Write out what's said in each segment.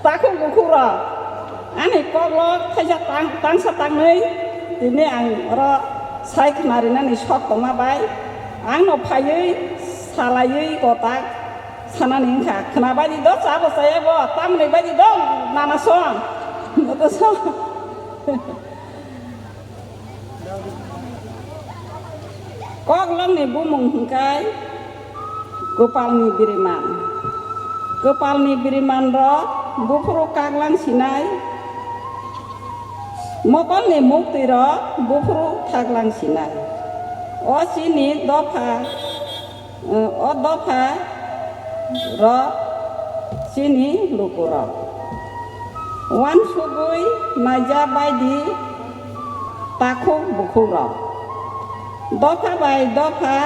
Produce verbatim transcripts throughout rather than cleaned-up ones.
Takhuk bukhuk rok, ani kok lo thaisa tang-, tangsa tangnwi tini ang oro sai khna rinani sok tongma bai, ang no phaiwi salaiwi kotak sanani wngkha, khna bai di do, cha bo chaya bo, tamni bai di do, nana song, joto song. Koklokni bumung hwnkhe kwpalni biriman. Kwpalni biriman rok buphuru kaklang sinai, mokolni muktwi rok buphuru thaklang sinai. O chini dopha O dopha rok chini lukurok. Uansugwi naija baidi takhuk bukhukrok. Dopha bai dopha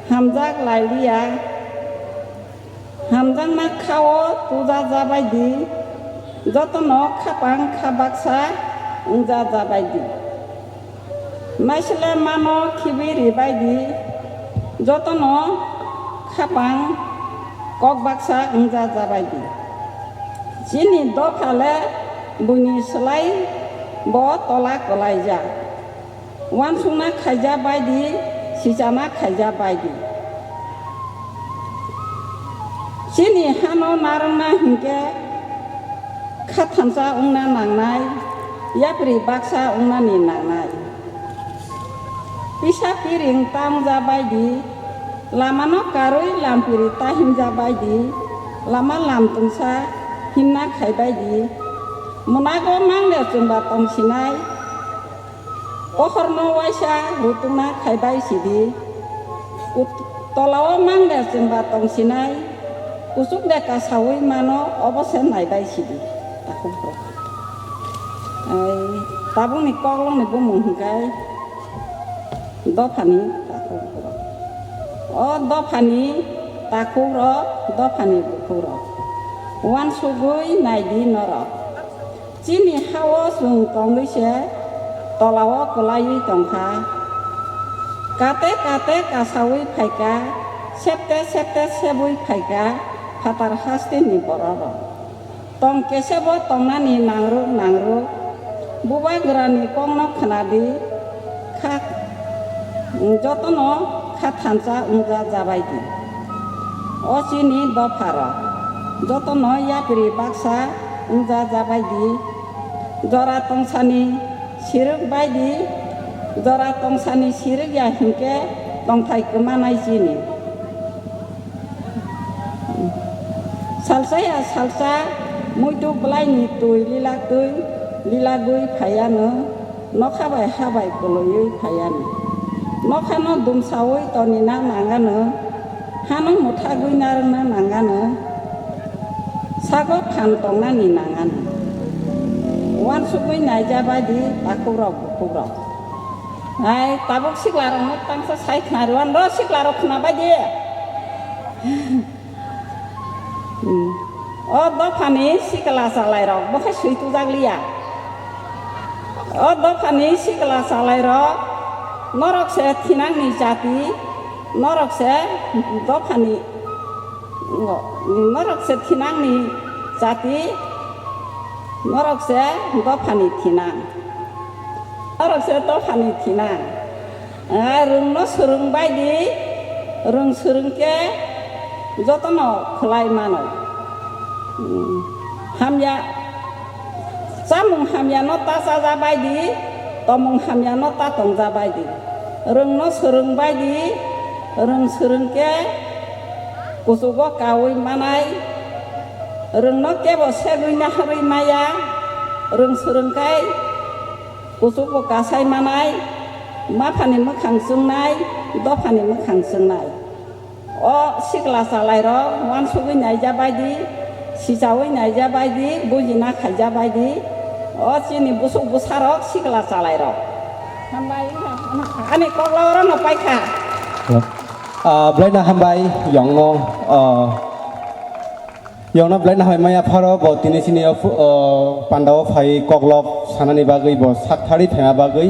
hamjak lailiya. Hamjakma khao tuja jabaidi, jotono khapang kha baksa wngja jabaidi. Naisle mano khibi ribaidi, jotono khapang kok baksa wngja jabaidi. Chini dophale buini slai bo tola kwlaijak. Uansukna khaija baidi, sichana khaija baidi. Chini hano narwkna hinkhe kha thansa wngna nangnai, yapri baksa wngnani nangnai. Pisa piring ta wngja baidi, lamano karwi lampiri ta himja baidi, lama lamtungsa himna khaibaidi. Munago mangler chwngba tongsinai, Pohorno waisa rutungna khaibai sidi. Ut-, tolao mangde chwngba tongsinai, kuchuk de kasaui mano, obo se naibai sidi. Takhuk rok. Ai, tabukni koklongni bumung hwnkhe dophani takhuk rok. O dophani takhuk rok, dophani bukhuk rok. Uansugui naidi norok. Chini ha-o chwng tongwi se tola-o kwlaiwi tong kha. Kate kate kasaui phai kha, septe septe sebui phai kha phatar hasteni bororok. Tong kesebo tongnani nangrwk nangrwk, bubagrani kokno khwnadi kha, jotono kha thansa wngja jabaidi. O chini dopharok jotono yapri baksa wngja jabaidi. Jora tongsani sirwk baidi, jora tongsani sirwk ya hinkhe tongthai kwmanai chini. Salsa ya salsa muitu bwlaini twi lila twi lila gwi phaiano. Nokha bai ha bai kwlwiwi phaiani. Nokhano dumsaui tonina nangano, hano mwthagwi narwkna nangano, sago phan tongnani nangano. Uansugwi naija baidi takhukrok bukhukrok. Ai, tabuk siklarokno tangsa sai khna rw anw, siklarok khna baidi. Hmm. O dophani sikla chalairok bo khe swi tujak liya. O dophani sikla chalairok norok se thinangni jati, norok se dophani, norok se thinangni jati, norok se dophani thinang, norok se dophani thinang. Ah, rwngno swrwng bai di, rwng swrwng khe jotono khwlai mano. Hmm. Hamya, chamung hamyano ta chaja bai di, tomung hamyano ta tongja bai di. Rwngno swrwng bai di, rwng swrwng khe kuchugo kaui manai, rwngno kebo segwi naharwi maya, rwng swrwng khai kuchukbo kasai manai, maphani mwkhang chwngnai, dophani mwkhang chwngnai. O sikla chalairok uansugwi naija bai di, sichaui naija bai di, bujina khaija bai di. O chini busuk bwsarok sikla chalairok. Hambai wngkha, ani koklao orono paikha. Ah, belai no hambai, yongno, ah, Yongno belai no hambai maya pharo bo tini chini o phu-, o, pandao phai koklop sanani bagwi bo sak thari phaima bagwi.